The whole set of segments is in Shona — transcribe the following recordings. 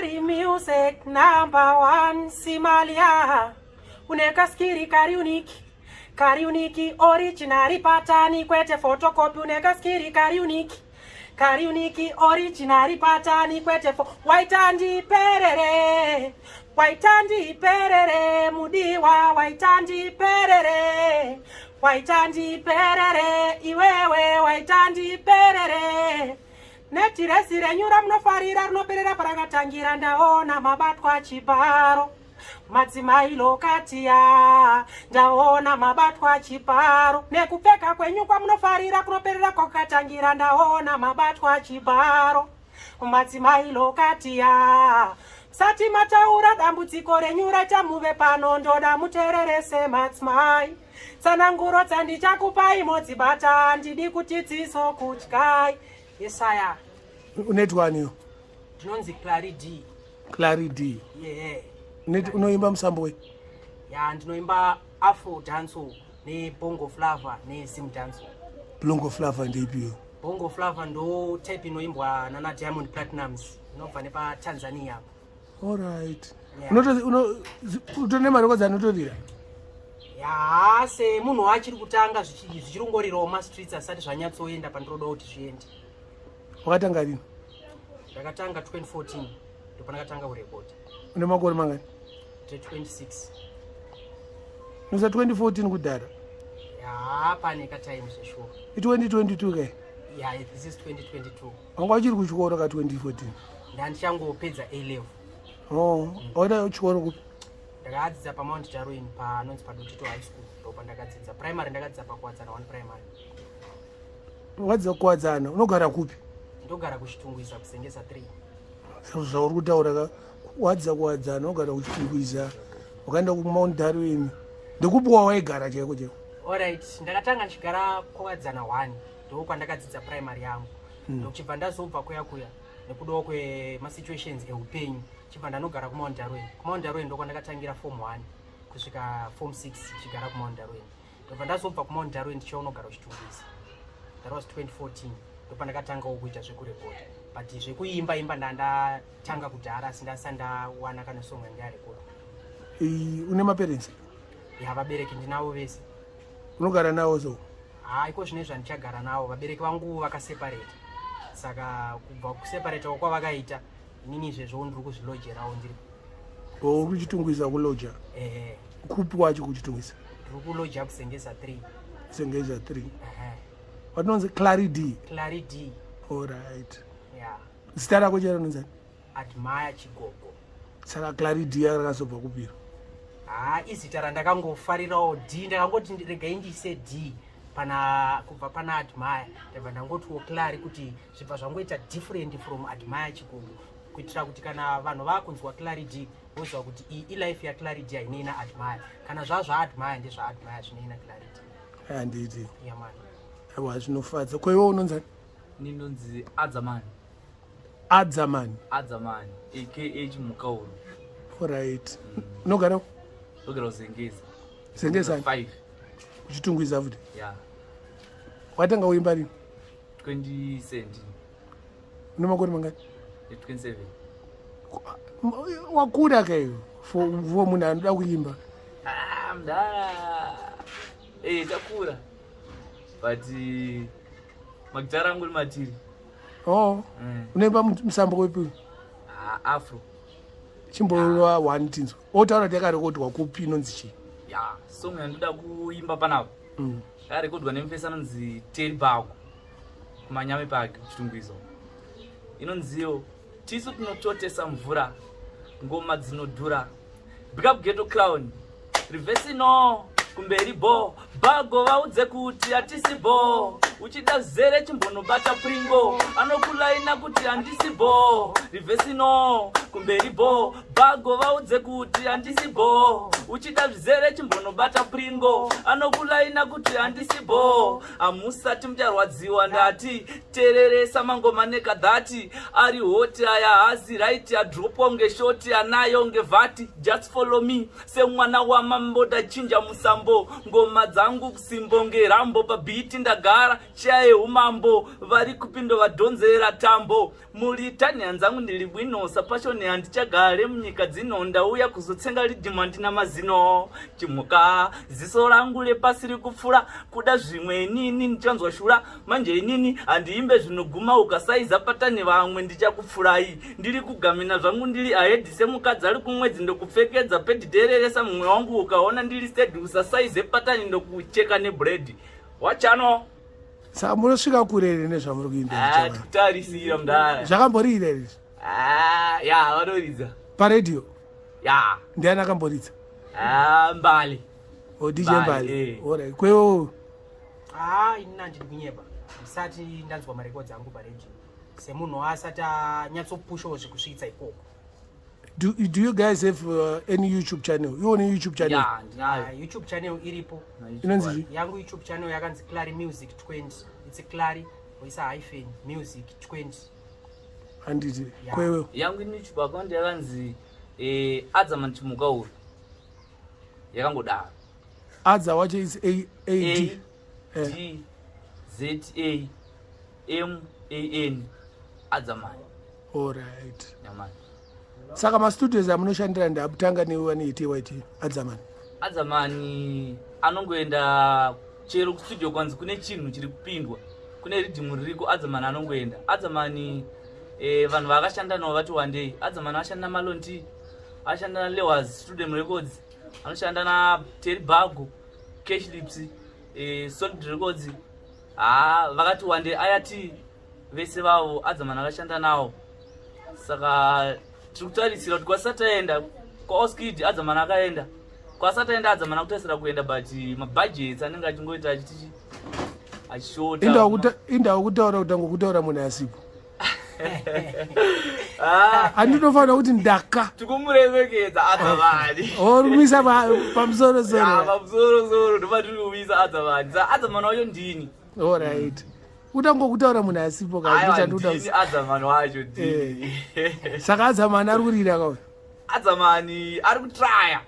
Clary Music number one Simalia. Unekaskiri kari unique. Kari unique original patani kwete photocopy unekaskiri kari unique. Kari unique original patani kwete fo waitandiperere. Waitandiperere mudiwa waitandiperere. Waitandiperere iwewe waitandiperere. Netiresi renyu ramunofarira rinoperera parakatangira ndaona mabatwa chibharo. Madzimai lokatiya ndaona mabatwa chibharo. Nekupfeka kwenyu kwamunofarira kunoperera kwakatangira ndaona mabatwa chibharo. Madzimai lokatiya sati mataura dambudziko renyu rachamuve pano ndoda mutererese madzimai. Tsananguro dzandichakupai modzibata handidi kuti dzizokutyai. Yesaya. Unoitwa Ndinonzi Clary D. Clary D. Yeah. Unoimba musambo wei? Ya, ndinoimba Afro dancehall nebongo flava nezim dancehall. Bongo flava ndeipiyo? Bongo flava ndo type inoimbwa nana Diamond Platnumz inobva nepaTanzania apa. Alright. Yeah. Utori nemarekodzi anotorira? Ya, semunhu achiri kutanga zvichirongorirawo mastreets asati zvanyatsoenda pandinoda kuti zviende. Wakatanga rini? Ndakatanga 2014 ndopandakatanga kurekodha. Une makore mangani? Ndine 26. Nusa 2014 kudhara? Ya, pane katime zveshuwa. I2022 ke? Yeah, this is 2022. Wanga uchiri kuchikoro ka 2014? Ndandichangopedza A level. Oh, wakaita chikoro kupi? Ndakadzidza paMount Darwin panonzi paDotito High School ndopandakadzidza. Primary ndakadzidza paKuwadzana 1 Primary. Wakadzidza Kuwadzana, unogara kupi? Ndogara kuChitungwiza kuZengeza 3. Zvauri kutaura ka wadzidza Kuwadzana unogara kuChitungwiza wakaenda kuMount Darwin. Ndekupi wawaigara chaiko chaiko? Alright, ndakatanga ndichigara Kuwadzana 1 ndokwandakadzidza primary yangu. Ndokuchibva ndazobva kuya kuya nekudawo kwemasituations eupenyu chibva ndanogara kuMount Darwin. KuMount Darwin ndokwandakatangira form 1 kusvika form 6 ndichigara kuMount Darwin. Ndobva ndazobva kuMount Darwin ndichiona kuChitungwiza. That was 2014 ndopandakatangawo kuita zvekurekodha but zvekuimba imba ndandatanga kudhara asi ndasati ndawana kana song yanga yarekodwa. Une maparents? Ya, vabereki ndinavo vese. Unogara navo so? Ha, iko zvine zvandichagara navo. Vabereki vangu vakaseparata, saka kubva kuseparatawo kwavakaita inini izvezvo ndiri kuzvilojerawo ndiri. Uri kuChitungwiza kuloja? Ehe. Kupi kwacho kuChitungwiza? Ndiri kuloja kuZengeza 3. Zengeza 3. Ehe. Watinonzi Clary D? Clary D. Alright. Yeah. Zita rako chero rinonzani? Admire Chigogo. Saka Clary D rakazobva kupiro? Ha, izita randakangofarirawo D, ndakangoti regai ndiise D pana kubva pana Admire, ndabva ndangotiwo Clary kuti zvibva zvangoita different from Admire Chigogo, kuitira kuti kana vanhu vakunzwa Clary D voziva kuti iyi ilife yaClary D, hainei naAdmire. Kana zvaa zvaAdmire ndezvaAdmire, zvinei naClary D. Handiti? Yamani. Aiwa, zvinofadza. Ko iwe unonzani? Ndinonzi Adzaman. Adzaman? Adzaman aka Chimukauru. Alright, unogara? Ndogara kuZengeza. Zengeza? 5. Uchitungwiza futi? Ya. Watanga kuimba rini? 2017. Une makore mangani? 27. Wakura kaiyo for munhu anoda kuimba. Ah, mdara, eh, takura but magitara angu matiri. Oh. Unoimba musambo wepi? Ah, afro. Chimborova one tinzwa, otaura kuti yakarekodwa kupi, inonzi chii? Ya, song yandoda kuimba panapa yakarekodwa nemufesi anonzi Terry Bago kuManyame Park, kuChitungwizo. Inonziyo "Tisu Tinototesa Mvura Ngoma Dzinodhura". Big up Ghetto Clown, reverse no kumberi bo bhago, vaudze kuti hatisi bo. Uchida zere chimbonobata Pringo, anokulaina kuti handisi bo. Reverse no kumberi bo bhago, vaudze kuti handisi bo. Uchida zvizere chimbonobata Pringo, anokulaina kuti handisi bo. Hamusati mucharwadziwa, ndati tereresa mangoma nekadhati ari hot aya, hazi right adropwa kunge shoti anayo ngevhati. Just follow me semwana wamambo, ndachinja musambo, ngoma dzangu kusimbo ngerambo pabhiti ndagara. Chair yeumambo vari kupindo vadhonzera tambo. Muri tani hanzangu ndiri bwino sapashoni handichagare munyika dzino ndauya kuzotsenga riddim handina mazino. Chimuka ziso rangu repasi rikupfura kuda zvimwe inini ndichanzwa shura manje inini handiimbe zvinoguma ukasaiza patani vamwe ndichakupfurai ndiri kugamina zvangu ndiri ahead semukadzi ari kumwedzi ndokupfekedza pedi tereresa mumwe wangu ukaona ndiri steady usasaize patani ndokucheka nebread wachano. Saka munosvika kure here nezvamuri kuimba? Ah, titarisira mudhara. Zvakamborira here izvi? Ah, ya vanoridza paradio. Ya. Ndiani akamboridza? Ah, Mbali. O DJ Mbali. Alright. Kwewo? Ah, ini handidi kunyeba, ndisati ndanzwa marekodzi angu paredio semunhu asati anyatsopushawo zvekusvitsa ikoko. Do you guys have any YouTube channel? You own a YouTube channel? Ya, ndinayo. YouTube channel iripo. Inonzi chii? Yangu YouTube channel yakanzi Clary Music 20. It's Clary woisa hyphen Music 20. Handiti. Yeah. Kwewe? Yangu YouTube account yakanzi Adzaman Chimuka uri yakangodaro. Adza wacho is A A D. A D Z A M A N, Adzaman. Alright. Nyamani. Saka mastudios amunoshandira ndakutanga newane TYT Adzaman. Adzamani anongoenda chero kustudio kwanzi kune chinhu chiri kupindwa, kune riddim ririko, Adzamani anongoenda. Adzamani vanhu vaakashanda navo vati wandei. Adzamani ashanda naMalonti, ashanda naLewas Student Records, anoshanda naTerry Bago, Cash Lips, Solid Records. Ha, vakati wandei ayati vese vavo Adzamani akashanda navo. Saka tiri kutarisira kuti kwasati taenda kwaOskid Adzamani akaenda, kwasati aenda Adzamani akutarisira kuenda, but mabudgets anenge achingoita achiti achishota. Indawo kutaura kuti angokutaura munhu asipo. Ah, Handinofanira kuti ndaka tikumuremekedza Adzamani. Uri kuisa pamusoro soro. Pamusoro soro ndopatiri kuisa Adzamani. Saka Adzamani wacho ndini. Alright, utangokutaura munhu asipo. Aiwa, Kaandoda. Ndini Adzamani wacho, ndini. Saka Adzamani ari kurira kauya? Adzamani ari kutraya.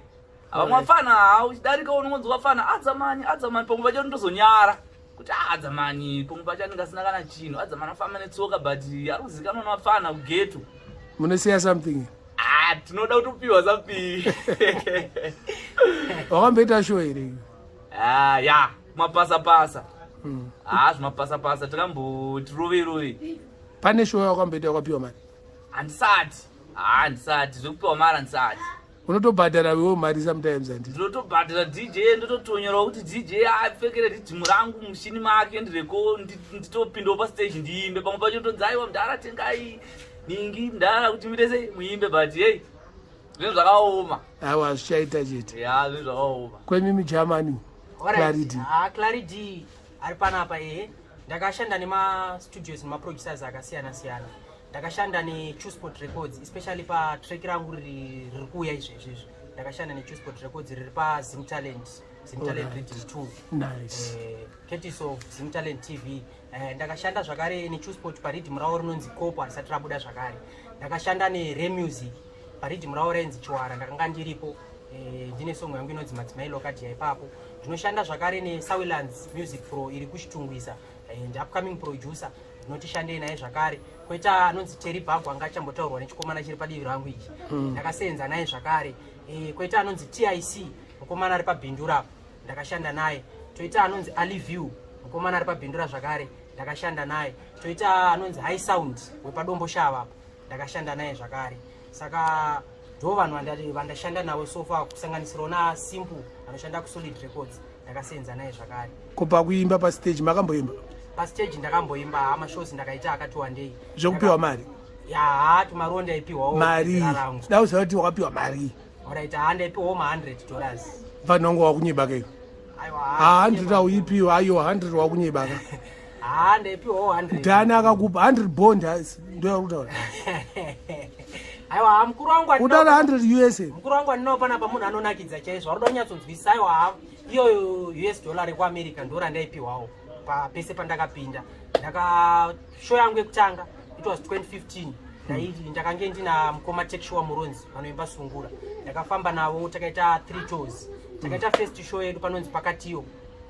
Vamwe vafana uchidarika unongonzwa vafana Adzamani, Adzamani. Pamwe pacho ndozonyara kuti, "Ah, Adzamani," pamwe pacho anenge asina kana chinhu. Adzamani afamba netsoka, but ari kuzikanwa nevafana kugeto. Munosiya something. Ah, tinoda kutopiwa something. Wakamboita show here? Ah, ya, mapasapasa. Ah, zvimapasapasa takamboti rove rove. Pane show yawakamboita wakapiwa mari? Handisati, ah, handisati zvekupiwa mari handisati. Unotobhadhara iwewo mari sometimes, handiti? Ndinotobhadhara DJ, ndototonyerawo kuti DJ apfekere riddim rangu mushini make ndireko nditopindawo pastage ndiimbe. Pamwe pacho ndonzi, "Aiwa mudhara, tengai ningi mudhara kuti muite sei muimbe," but hey, zvinhu zvakaoma. Aiwa, hazvichaita chete. Ya, zvinhu zvakaoma. Kwemimi Germany, Clarity. Ah, Clarity ari panapa. Ehe, ndakashanda nemastudios nemaproducers akasiyana siyana. Ndakashanda neChusport Records, especially patrack rangu riri kuuya izvezvizvi. Ndakashanda neChusport Records riri paZim Talent, Zim Talent Riddim 2. Nice. Courtesy of Zim Talent TV. Ndakashanda zvakare neChusport pariddim ravo rinonzi Copo, harisati rabuda zvakare. Ndakashanda neRemusic pariddim ravo rainzi Chiwara, ndakanga ndiripo. Ndine song yangu inonzi Madzimai Lokadia ipapo. Ndinoshanda zvakare neSawilands Music Pro iri kuChitungwiza, and upcoming producer ndinoti shandei naye zvakare. Koita anonzi Terry Bago, anga achambotaurwa nechikomana chiri padivi rangu ichi, ndakasenza naye zvakare. Koita anonzi TIC, mukomana ari paBhindura apo, ndakashanda naye. Toita anonzi Aliview, mukomana ari paBhindura zvakare, ndakashanda naye. Toita anonzi High Sound wepaDombo Shava apo, ndakashanda naye zvakare. Saka ndo vanhu vandashanda navo so far, kusanganisirawo naSimple anoshanda kuSolid Records, ndakasenza naye zvakare. Ko pakuimba pastage makamboimba? Pastage ndakamboimba hamashows, ndakaita akati wandei. Zvekupiwa mari? Ya, tumari ndaipiwawo. Mari. Rangu. Da kuziva kuti wakapiwa mari. Alright, ha, ndaipiwawo ma$100. Mfana wangu, wakunyeba keyo. Aiwa. Ha, 100 auipiwa, aiwa, 100 wakunyeba ka. Ha, ndaipiwawo 100. Ndani akakupa 100 bond? Ndoya kutaura. Aiwa, mukuru wangu Kutaura 100 USA. Mukuru wangu andinawo panapa munhu anonakidza chaizvo, arikuda kunyatsonzwisisa. Aiwa, iyoyo US dollar rekuAmerica ndo randaipiwawo pese pandakapinda. Ndaka show yangu yekutanga, it was 2015. Ndakange ndina mukoma Tekshua Muronzi vanoimba sungura. Ndakafamba navo, takaita three tours. Takaita first show yedu panonzi Pakatiyo,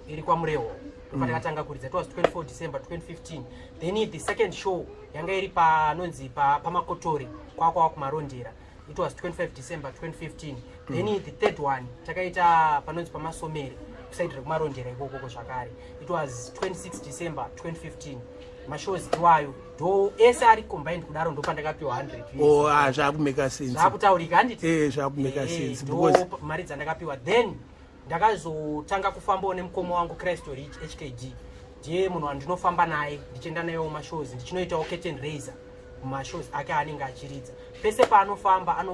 iri kwaMureho. Ndopatakatanga kuridza. It was 24 December 2015. Then the second show yanga iri panonzi paMakotori, kwakwa kuMarondera. It was 25 December 2015. Then the third one takaita panonzi paMasomere, kusaidi rekuMarondera ikokoko zvakare. It was 26 December 2015. Mashows iwayo ndo ese ari combined kudaro, ndopandakapiwa 100 US. Oh, ah, zvakumeka sense. Zvakutaurika, handiti? Eh, zvakumeka sense. Ndo because mari dzandakapiwa. Then ndakazotanga kufambawo nemukoma wangu Christo Rich HKD. Ndiye munhu wandinofamba naye, ndichienda nayewo mashows, ndichinoitawo curtain raiser mumashows ake aanenge achiridza. Pese paanofamba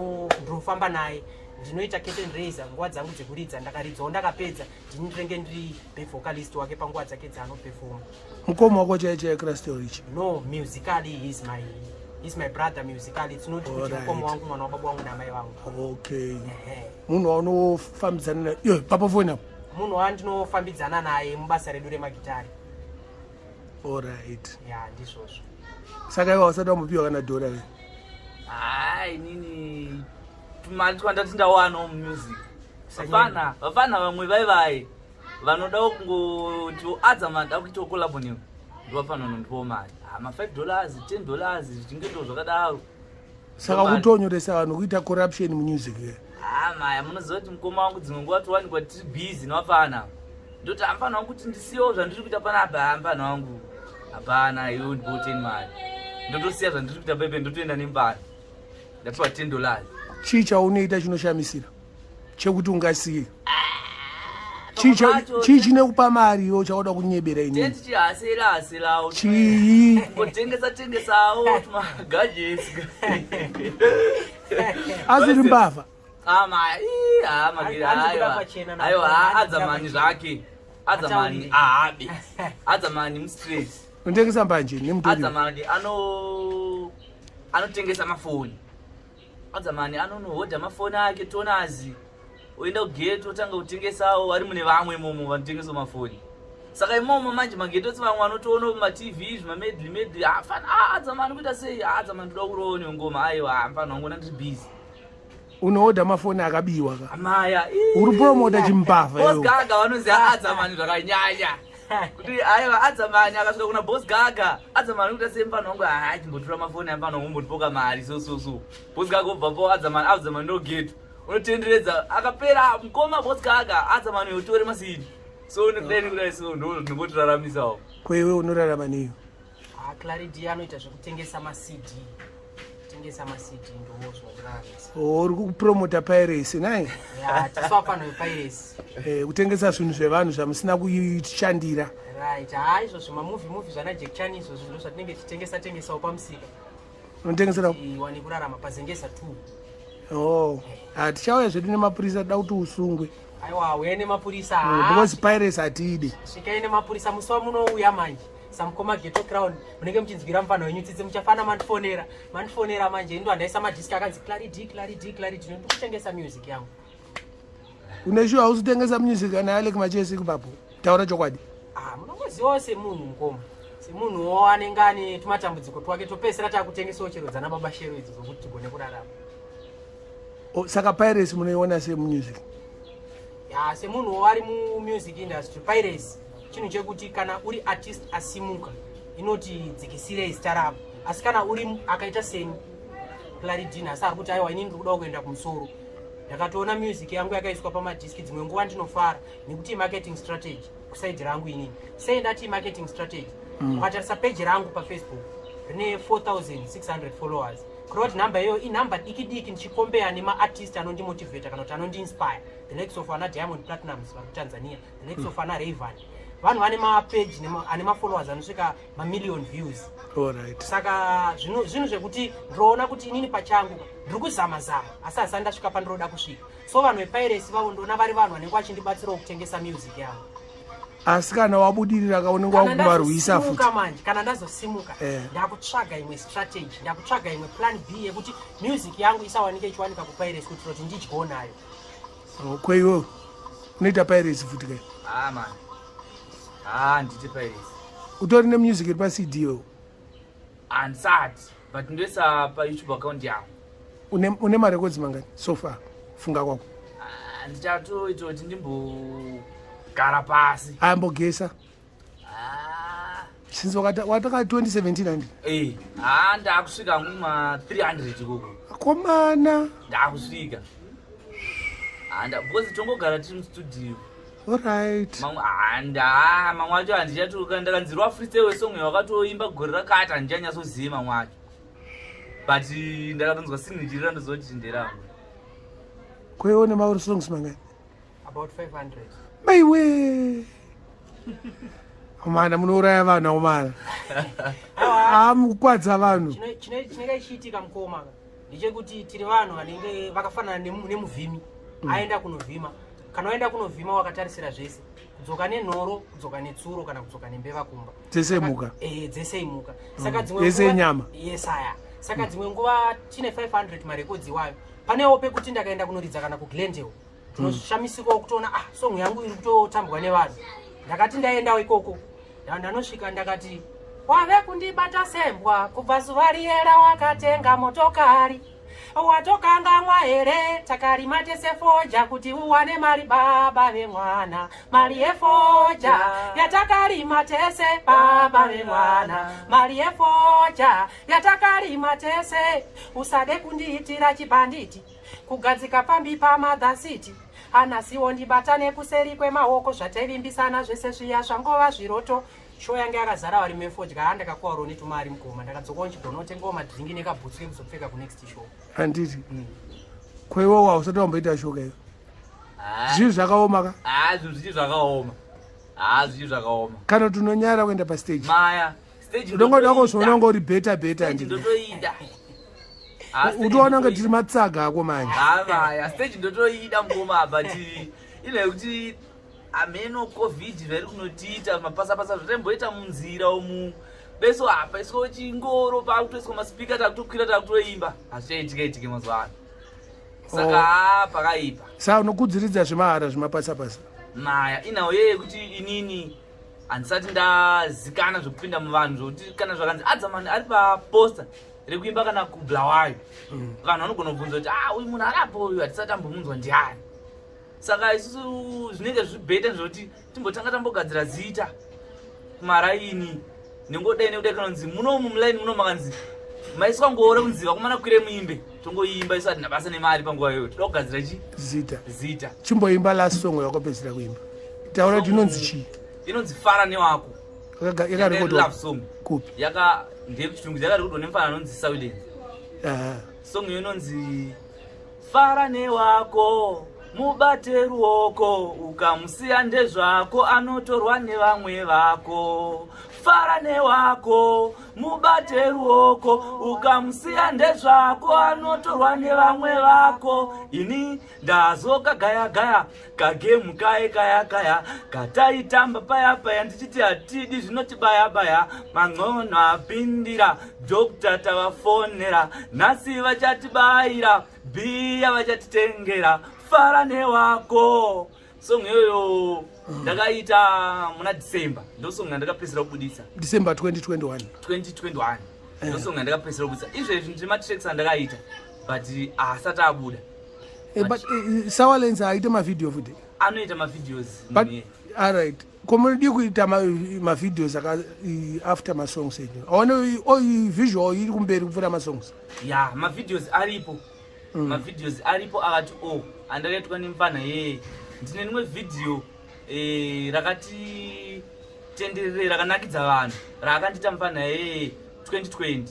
ndinofamba naye, ndinoita curtain raiser. Nguva dzangu dzekuridza ndakaridzawo, ndakapedza, ndini ndinenge ndiri back vocalist wake panguva dzake dzaanoperforma. Mukoma wako chaiye chaiye, Christo Rich? No, musically he's my brother musically. It's not kuti mukoma wangu, mwana wababa wangu namai vangu. Ehe. Munhu waunofambidzana naye iyo papa foni apo? Munhu wandinofambidzana naye mubasa redu remagitari. Ya, ndizvozvo. Saka iwa usati wambopiwa kana dhora here? Hai, inini tumari twandati ndawanawo mumusic, vafana vamwe vai vanodawo kungoti adza mada kuitawo collabo newe, ndovafana vanondipawo mari, ma $5, $10, zvichinge ndo zvakadaro. Saka Mari. Kutonyoresa vanhu kuita corruption mumusic here? Ha, maya, munoziva kuti mukoma wangu dzimwe nguva towanikwa tiri busy nevafana. Ndoti amufana wangu kuti ndisiyewo zvandiri kuita panapa. Ha, mufana wangu, hapana, iwe ndipowo 10 mari. Ndotosiya zvandiri kuita pepe, ndotoenda nemufana, ndapiwa $10. Chii chaunoita chinoshamisira chekuti ungasiye? Chii chinekupa mari iwo chauda kunyebera inini? Tichihasela haselawo. Chii? Kutengesa tengesawo tumagadgets. Asiri mbavha? Hanzi kuda pachena Aiwa, hanzi kuda adzamani pachena. Zvake adzamani. Ataurire. Ahabe adzamani mustraight. Unotengesa mbanje nemutoriro? Adzamani anotengesa mafoni. Adzamani anonohodha mafoni ake tonazi, oenda kugate, otanga kutengesawo. Ari mune vamwe imomo vanotengesa mafoni. Saka imomo manje magetotsi vamwe vanotoona mumatv zvimamedley medley. Afana adzamani kuita sei? Adzamani, toda kurowo nengoma. Aiwa, mfana wangu, ndiri busy. Unohodha mafoni akabiwa ka? Amaya. Uri promota chimbavha Boss iwe. Gaga vanonzi adzamani zvakanyanya kuti aiwa, adzamani akasvika kuna Boss Gaga, adzamani kuita sei, mufana wangu? Hai, chimbotora mafoni amfana wangu, umbotipoka mari. So so so Boss Gaga obvapo, adzamani, adzamani ndo geto unotenderedza. Akapera mukoma Boss Gaga, adzamani utore masini. So nekudai nekudai, so ndo ndingotiraramisawo. Kweiwe unorarama neyo? Ah, Clarity anoita zvekutengesa maCD, tengesa maCD, ndo zvinoraramisa. Uri kupromota piracy nai? Ya, tisu vafana vepiracy. Kutengesa zvinhu zvevanhu zvamusina kuishandira. Right, ha, izvo zvimamovie movie zvana Jack Chan izvozvo ndo zvatinenge tichitengesa tengesawo pamusika. Unotengesera? Iwane kurarama paZengeza 2. Oh, hatichauya zvedu nemapurisa, toda kuti usungwe. Aiwa, uya nemapurisa. Because piracy hatiidi. Svikai nemapurisa musi wamunouya manje. Samukoma Geto Crown, munenge muchinzwira mufana wenyu tsitsi, muchafana mandifonera, mandifonera manje. Ndo handaisa madhiski akanzi Clary D, Clary D, Clary D. Ndikutengesa music yangu. Une sure hausi kutengesa music kana Alec Machesi kupapo? Taura chokwadi. Ah, munongozivawo semunhu, mukoma, semunhuwo anenge ane tumatambudziko twake, topedzisira takutengesawo chero dzana baba Shero idzo zokuti tigone kurarama. Oh, saka piracy munoiona semusic? Ya, semunhuwo ari mumusic industry, piracy chinhu chekuti kana uri artist asimuka inoti dzikisirei zita rako, asi kana uri akaita seni Claridin, asi ari kuti aiwa, inini ndiri kuda kuenda kumusoro, ndakatoona music yangu yakaiswa pamadhiski, dzimwe nguva ndinofara nekuti marketing strategy kuside rangu inini. Sei ndati marketing strategy? Ukatarisa peji rangu paFacebook rine 4600 followers, kureva kuti nhamba iyoyo inhamba diki diki ndichikombeya nemaartist anondimotivhata kana kuti anondiinspire, the likes of ana Diamond Platnumz vari kuTanzania, the likes of ana Rayvanny, vanhu vane mapeji ane mafollowers anosvika mamillion views. Saka zvinhu zvekuti ndinoona kuti inini pachangu ndiri kuzama zama, asi hasani ndasvika pandinoda kusvika. So vanhu vepiracy vavo ndoona vari vanhu vanenge vachindibatsirawo kutengesa music yangu. Asi kana wabudirira ka, unenge Kana wakuvarwisa futi. ndazosimuka manje, kana ndazosimuka, ndakutsvaga imwe strategy, ndakutsvaga imwe plan B yekuti music yangu isawanike ichiwanika kupiracy, kuitira kuti ndidyewo nayo. Oh, kweiwe unoita piracy futi kai? Ah man, ah, ndite piracy. Utori nemusic iri paCD iwewo? Handisati, but ndoisa paYouTube account yangu. Une marekodzi mangani so far, funga kwako? Ah, ndichatoita kuti ndimbogara pasi. Ambogesa. Since wataka 2017 handi? Eh, haa, ndakusvika hangu ma 300 ikoko. Akomana. Ndakusvika handa because tongogara tiri mustudio. Alright. Mamwe handa, mamwe acho handichatoka, ndakanzirwa freestyle wesong wakatoimba gore rakati, handichanyatsozive mamwe acho, but ndakatonzwa signature, ndoziva kuti nderangu. Kweiwo nemauri songs mangani? About 500. Maiwe, amana, munouraya vanhu akomana, amukwadza vanhu. Chinenge chichiitika, mukoma, ndechekuti tiri vanhu vanenge vakafanana nemuvhimi aenda kunovhima. Kana waenda kunovhima wakatarisira zvese, kudzoka nenhoro, kudzoka netsuro, kana kudzoka nembeva kumba. Dzese mhuka. Eh, dzese imuka. Saka dzimwe Yese inyama. Yes, aya. Saka dzimwe nguva tine 500 marekodzi iwayo, panewo pekuti ndakaenda kunoridza kana kuGlendale, tinoshamisikawo kutoona, ah, song yangu iri kutotambwa nevanhu. Ndakati ndaendawo ikoko, ndanosvika ndakati, "Wave kundibata sembwa kubva zuva riyera wakatenga motokari. Watokangamwa here takarima tese foja kuti uwane mari, baba vemwana? Mari yefoja yatakarima tese, baba vemwana, mari yefoja yatakarima tese. Usade kundiitira chibhanditi, kugadzika pambi pamadhasiti. Anasiwo ndibatane kuseri kwemaoko. Zvataivimbisana zvese zviya zvangova zviroto." Show yange yakazara vari mefodya. Ndakakuwarawo netumari, mukoma. Ndakadzokawo ndichigonotengawo madringi nekabhutsu ekuzopfeka kunext show. Handiti kweiwowa usati wamboita shoka iyo, zvinhu zvakaoma ka? Haa, zvinhu zvichi zvakaoma. Haa, zvichi zvakaoma. Kana kuti unonyara kuenda pastage? Maya, stage. Unongoda kuzviona kunge uri better better. Stage. Handiti Ndotoida. Haa, stage. Utoona kunge Ndotoida. tiri matsaga ako manje. Haa, maya, stage ndotoida, mukoma, but ine yekuti hameno COVID zvairi kunotiita mapasapasa zvataimboita munzira umu beso apa iswa chingoro, pakutoiswa masipika, takutokwira, takutoimba, hazvichaitika itike mazuva ano. Saka Oh. haa, pakaipa. Saka unokudziridza zvemahara zvemapasapasa? Maya, inhau yeye yekuti inini handisati ndazikana zvekupinda muvanhu, zvokuti kana zvakanzi Adzamani ari paposta rekuimba kana kuBulawayo, vanhu vanogona kubvunza kuti, "Ah, uyu munhu ari apo uyu hatisati ambomunzwa, ndiani?" Saka isusu zvinenge zvibheta zvokuti timbotanga tambogadzira zita kumaraini, nengodai nekudai kanonzi munomu mulaini muno makanzi maiswa ngoro kunzi vakomana kwire muimbe, tongoimba. Isu hatina basa nemari panguva iyoyo, toda kugadzira chi Zita. Zita. Chimboimba last song yakapedzisira kuimba, taura kuti inonzi chii. Inonzi "Fara Newako". Yakarekodwa Love song. kupi? Yaka ndeyekuchitungwiza, yakarekodwa nemufana anonzi Silence. Aha. Song iyo inonzi "Fara Newako". Mubate ruoko, ukamusiya ndezvako, anotorwa nevamwe vako. Fara newako, mubate ruoko, ukamusiya ndezvako, anotorwa nevamwe vako. Ini ndazokagaya gaya kagemu kaye kaya kaya kataitamba paya paya, ndichiti hatidi zvinotibaya baya. Man'ono apindira, doctor tavafonera, nhasi vachatibayira, bhiya vachatitengera. Fara newako. Song iyoyo ndakaita muna December, ndo song yandakapedzisira kubudisa. December 2021? 2021, ndo song yandakapedzisira kubudisa. Izvezvi ndine matracks andakaita, but haasati abuda. But Sawalens aite mavhidhiyo futi? Anoita mavideos. But Munhu. Alright, ko munodi kuita mavideos after masongs enyu? Aone visual iri kumberi kupfuura masongs. Ya, mavideos aripo. Mavideos aripo akati o andakaitwa nemufana yeye. Ndine rimwe vhidhiyo rakati tenderere, rakanakidza vanhu, raakandiita mufana yeye 2020,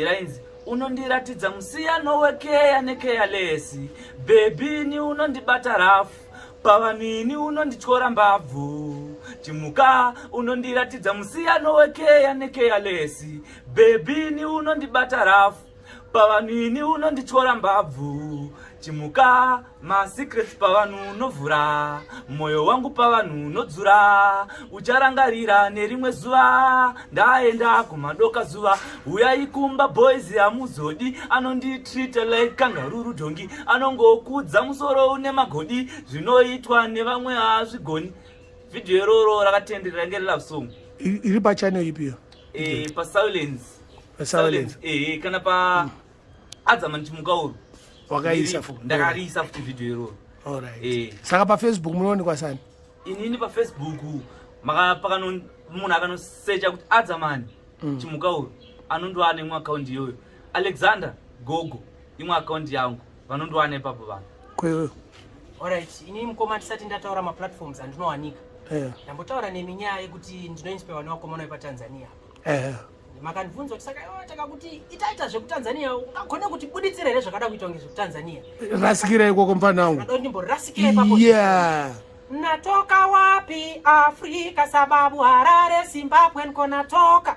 rainzi "Unondiratidza musiyano wekeya necareless. Baby, unondibata rough pavanini, unondityora mbabvu chimuka. Unondiratidza musiyano wekeya necareless. Baby, unondibata rough pavanini, unondityora mbabvu chimuka. Masecrets pavanhu unovhura, mwoyo wangu pavanhu unodzura. Ucharangarira nerimwe zuva ndaenda kumadoka zuva. Uyai kumba boys, hamuzodi. Anonditreata like kangaroo dhongi, anongokudza musoro une magodi. Zvinoitwa nevamwe hazvigoni." Vhidhiyo iroro rakatenderera ngerelove song. Iri pachannel ipiyo? Pasilence. Pasilence. Kana pa Adzamani Chimukauru. Wakaisa? Ndiripo, ndakariisa futi vhidhiyo iroro. Alright. Eh. Saka pafacebook munoonekwa sani? Inini pafacebook Pakano munhu akanosecha kuti Adzamani Chimuka uyu, anondowana imwe account iyoyo. Alexander Gogo, imwe account yangu, vanondowana ipapo vanhu. Kwewe? Alright, ini mukoma, ndisati ndataura maplatforms andinowanika, ndambotaura nemi nyaya yekuti ndinoinspirwa nevakomana vepaTanzania. Makandibvunza kuti saka iwe takakuti itaita zvekuTanzania, ungagone kuti buditsira here zvakada kuitwa ngezvekuTanzania? Rasikira ikoko, mufana wangu. Kada ndimborasikira ipapo. Natoka wapi? Afrika, sababu Harare, Zimbabwe nko natoka.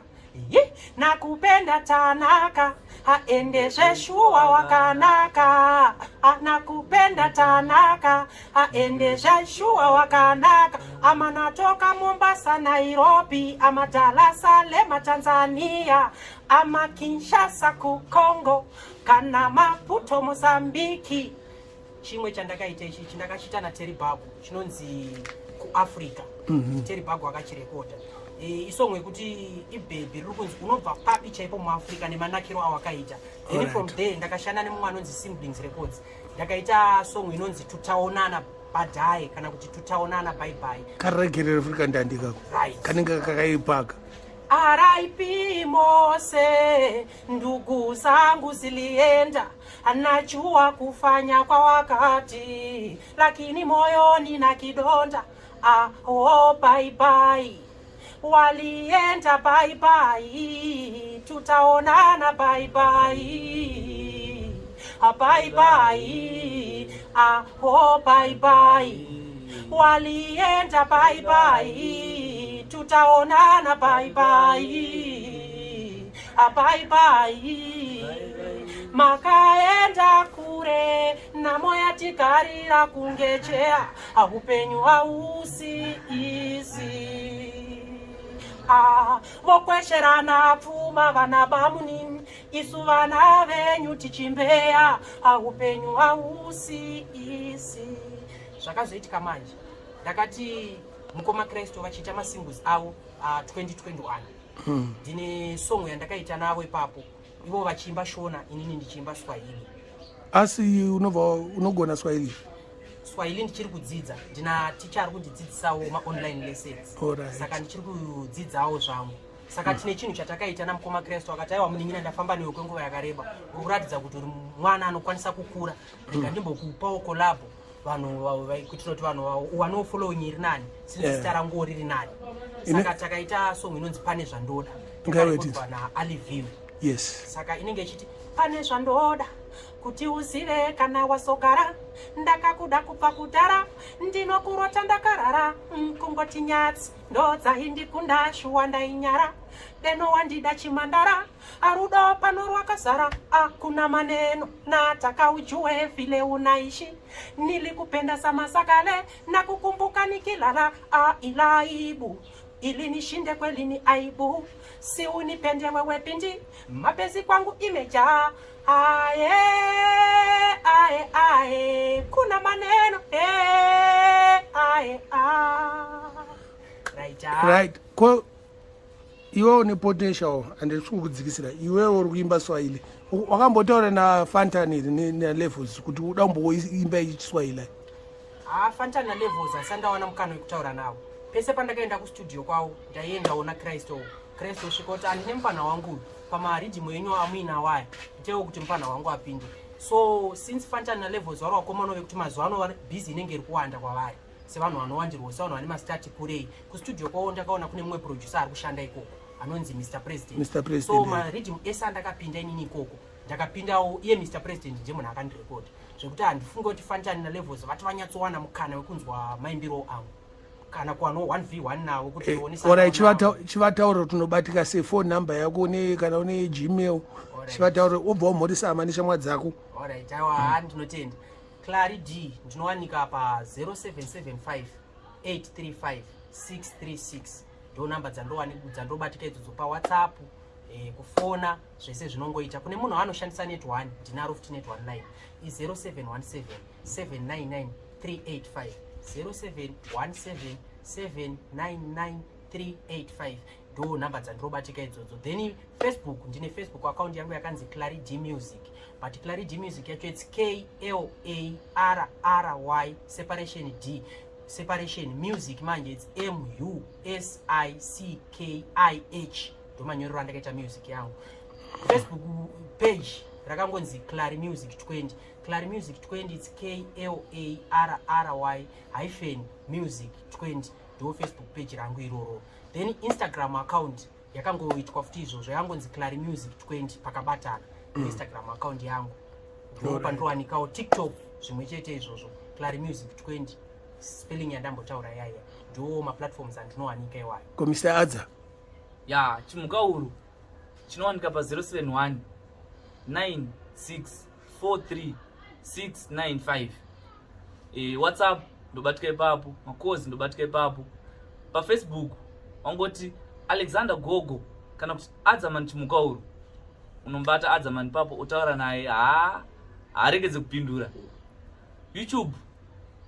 Yi, nakupenda Tanaka, aende zveshuwa wakanaka. Nakupenda Tanaka, aende zveshuwa wakanaka. Ama natoka Mombasa, Nairobi, ama Dar es Salaam Tanzania, ama Kinshasa ku Congo, kana Maputo Mozambiki. Chimwe chandakaita ichi chindakachiita naTerry Bagu chinonzi Kuafrica. Terry Bagu akachirekodha. Isong yekuti ibhebhi riri kunzi unobva papi chaipo muAfrica nemanakiro awakaita. Then from there ndakashanda nemumwe anonzi Simblings Records. Ndakaita song inonzi Tutaonana Baadaye, kana kuti Tutaonana Bye Bye. Karegerero Afrika ndandikako. Kanenge kakaipaka. RIP Mose, ndugu zangu zilienda, anajua kufanya kwa wakati, lakini moyoni na kidonda. Ah, oh, bye bye. Walienda bye bye, tutaonana bye bye. Ah, bye bye. Ah, oh, bye bye. Walienda bye bye, tutaonana bye bye. Ah, bye bye. Makaenda kure namo yatigarira kunge cheya. Upenyu hausi easy. Ah, vokwesherana pfuma vana bamunini, isu vana venyu tichimbeya. Upenyu hausi easy. Zvakazoitika manje, ndakati mukoma Kristu vachiita masingles avo 2021, ndine song yandakaita navo ipapo, ivo vachiimba Shona, inini ndichiimba Swahili. Asi unobva unogona Swahili? Swahili ndichiri kudzidza. Ndina ticha ari kundidzidzisawo maonline lessons. Saka ndichiri kudzidzawo zvangu. Saka tine chinhu chatakaita namukoma Kristu. Akati, "Aiwa munin'ina, ndafamba newe kwenguva yakareba, uri kuratidza kuti uri mwana anokwanisa kukura. Ndika ndimbokupawo collabo vanhu kuitira kuti vanhu uwanewo following iri nani, since zita ranguwo riri nani." Saka takaita song inonzi Pane Zvandoda. Ngaiwe. Yakarekodwa naAliview. Saka inenge ichiti, pane zvandoda kuti uzive kana wasogara, ndakakuda kubva kudhara, ndinokurota ndakarara. Kungoti nyatsi ndodzaindikunda, shuwa ndainyara, deno wandida chimandara, arudo pano rwakazara, akuna maneno, nataka ujue vile unaishi, nilikupenda samasakale, nakukumbuka nikilala. Ila aibu ili nishinde, kweli ni aibu, si unipende wewe pindi mapenzi kwangu imejaa. Ae, ae, ae, kuna maneno eh, ae, ah. Right, ah. Right, ko iwewo une potential, handisi kukudzikisira. Iwewo uri kuimba Swahili, wakambotaura naFantan naLevels kuti uda kumboimba ichiSwahili? Ah, Fantan naLevels asandawana mukana wekutaura navo. Pese pandakaenda kustudio kwavo ndaiendawo naChristo. Christo svika kuti, "Handine mufana wangu uyu pamaridhimu enyu amuinawo aya, itewo kuti mufana wangu apinde." So since Fantan naLevels vari vakomana vekuti mazuva ano busy inenge iri kuwanda kwavari, sevanhu vanowandirwa, sevanhu vane masitati kurei, kustudio kwavo ndakaona kune mumwe producer ari kushanda ikoko anonzi Mr President. Mr President, So maridhimu ese andakapinda inini ikoko ndakapindawo iye. Mr President ndiye munhu akandirekodha, zvekuti handifunge kuti Fantan naLevels vati vanyatsowana mukana wekunzwa maimbiro angu kana kuwanawo 1v1 navo kuti tionesana Alright, navo. Chivataura kuti unobatika sei, phone number yako kana une Gmail. Chivataura, wobva wamhorisa hama neshamwa dzako. Alright, aiwa, ha, ndinotenda. Clary D, ndinowanika pa 0775 835 636. Ndo namba dzandobatika idzodzo paWhatsApp, kufona, zvese zvinongoita. Kune munhu anoshandisa Net 1, ndinaro futi Net 1 line, i0717 799 385, 0717 799 385. Ndo namba dzandinobatika idzodzo. Then Facebook, ndine Facebook account yangu yakanzi Clary D Music, but Clary D Music yacho, it's K L A R R Y separation D. separation music manje its m u s i c k i h ndomanyorero andakaita music yangu. Facebook page rakangonzi Clary Music 20, Clary Music 20, its K L A R R Y hyphen music 20, ndo Facebook page rangu iroro. Then Instagram account yakangoitwa futi izvozvo, yangonzi Clary Music 20 pakabatana. Instagram account yangu ndo pandinowanikawo. TikTok zvimwe chete izvozvo, Clary Music 20, spelling yandambotaura yaya. Ndo maplatforms andinowanika iwayo. Ko Mr Adza? Ya, Chimukauru chinowanika pa 071 9643 695. WhatsApp ndobatika ipapo, makozi ndobatika ipapo. PaFacebook wangoti Alexander Gogo kana kuti Adzaman Chimukauru, unombata Adzaman ipapo, otaura naye, haa, haaregedze kupindura. YouTube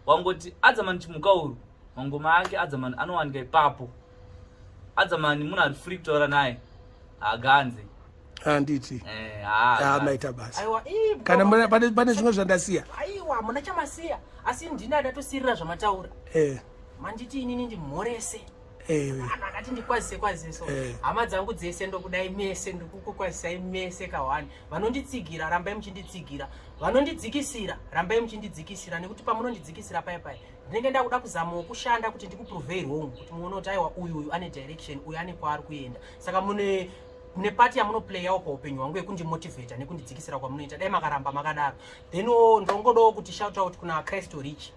wangoti Adzaman Chimukauru, mangoma ake Adzaman anowanika ipapo. Adzaman munhu ari free kutaura naye, haaganze. Handiti? Eh, Ah, haaganze. maita basa. Aiwa, Kana pane zvimwe zvandasiya? Aiwa, muna chamasiya, asi ndini andatosirira zvamataura. Manditi inini ndimhorese vanhu, akati ndikwazise kwazise, so hama dzangu dzese ndokudai mese, ndikukukwazisai mese kahwani. Vanonditsigira, rambai muchinditsigira. Vanondidzikisira, rambai muchindidzikisira, nekuti pamunondidzikisira paya paya ndinenge ndakuda kuzamawo kushanda kuti ndikuprove wrong, kuti muone kuti aiwa, uyu uyu ane direction, uyu ane kwaari kuenda. Saka mune part yamunoplayawo paupenyu hwangu yekundimotivheta nekundidzikisira kwamunoita. Dai makaramba makadaro. Then ndongodawo kuti shout out kuna Christo Rich,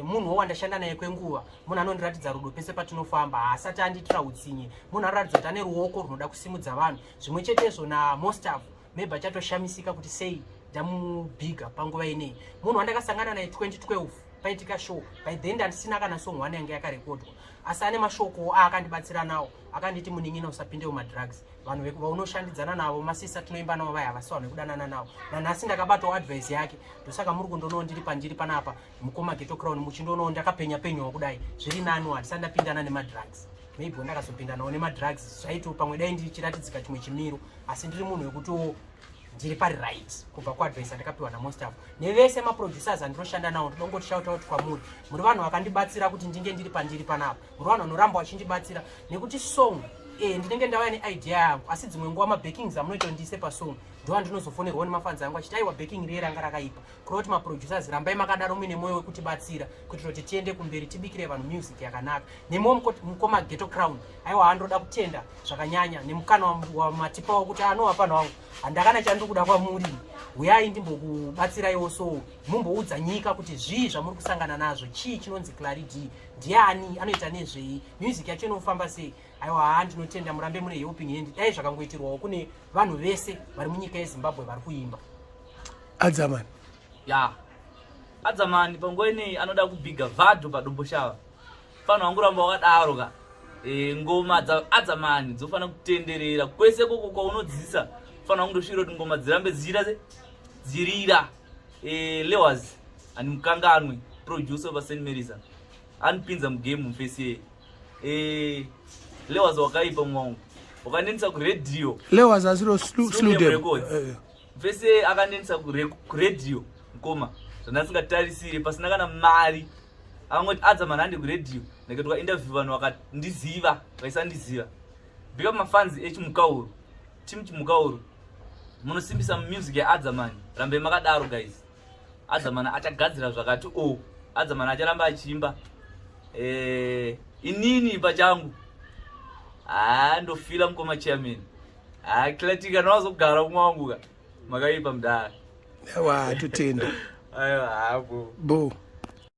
munhuwo wandashanda naye kwenguva, munhu anondiratidza rudo pese patinofamba, haasati andiitira utsinye, munhu anoratidza kuti ane ruoko runoda kusimudza vanhu. Zvimwe chetezvo naMostaf, maybe achatoshamisika kuti sei ndamubhiga panguva ineyi. Munhu wandakasangana naye 2012 paitika show, by then ndandisina kana song one yange yakarekodwa, asi ane mashoko aakandibatsira nawo. Akanditi, "Munin'ina, usapinde mumadrugs. Vanhu vaunoshandidzana navo, masisa tinoimba navo vaya, havasi vanhu vekudanana navo." Nanhasi ndakabatawo advice yake, ndosaka muri kundoonawo ndiri pandiri panapa, mukoma Geto Crown, muchindoonawo ndakapenya penyawo kudai. Zviri nani, handisati ndapindana nemadrugs. Maybe ndakazopinda nawo nemadrugs, zvaito pamwe dai ndichiratidzika chimwe chimiro, asi ndiri munhu wekutiwo ndiri pari right kubva kuadvice andakapiwa naMostaf nevese maproducers andinoshanda nawo. Ndinongoti shout out kwamuri, muri vanhu vakandibatsira kuti ndinge ndiri pandiri panapa. Muri vanhu vanoramba vachindibatsira, nekuti song ndinenge ndauya neidea yangu, asi dzimwe nguva mabackings amunoita kuti ndiise pasong ndo andinozofonerwawo nemafans angu achiti, "Aiwa, backing riye ranga rakaipa." Kureva kuti maproducers, rambai makadaro muine mwoyo wekutibatsira kuitira kuti tiende kumberi, tibikire vanhu music yakanaka. Nemiwo mukoma Geto Crown, aiwa, andoda kutenda zvakanyanya nemukana wamatipawo kuti anova pano wangu. Handakana chandiri kuda kwamuri, uyai ndimbokubatsiraiwo, so mumboudza nyika kuti zvii zvamuri kusangana nazvo, chii chinonzi Clary D, ndiani, anoita nezvei, music yacho inofamba sei. Aiwa, haa, ndinotenda, murambe mune helping hand. Dai zvakangoitirwawo kune vanhu vese vari munyika yeZimbabwe vari kuimba. Adzaman. Ya, Adzamani panguva ineyi anoda kubhiga Vhadho paDomboshava. Fanira wangoramba wakadaro ka. Ngoma dzaAdzamani dzofanira kutenderera kwese koko kwaunodzisa, fanira kundosvira kuti ngoma dzirambe dzichiita se dzirira. Lewas handimukanganwe, producer paSt Marys, anipinza mugame mufesi yeye. Lewas wakaipa mwangu, wakandendisa kuredhiyo. Lewas asiro Sludem Sludem Records. Mfese akandendisa kuredhiyo, mukoma, zvandasingatarisire, pasina kana mari. Angoti, "Adzamani, hande kuredhiyo." Ndakaitwa interview, vanhu vakandiziva vaisandiziva. Big up mafans eChimukauru team. Chimukauru munosimbisa music yaAdzamani, rambe makadaro guys. Adzamani achagadzira zvakati o, Adzamani acharamba achiimba. Inini pachangu, haa, ndofila mukoma chairman. Haa, Clatic, kana wazogara kumwe wangu ka, makaipa mudhara. Wa, totenda. Aiwa, hapo. Bo.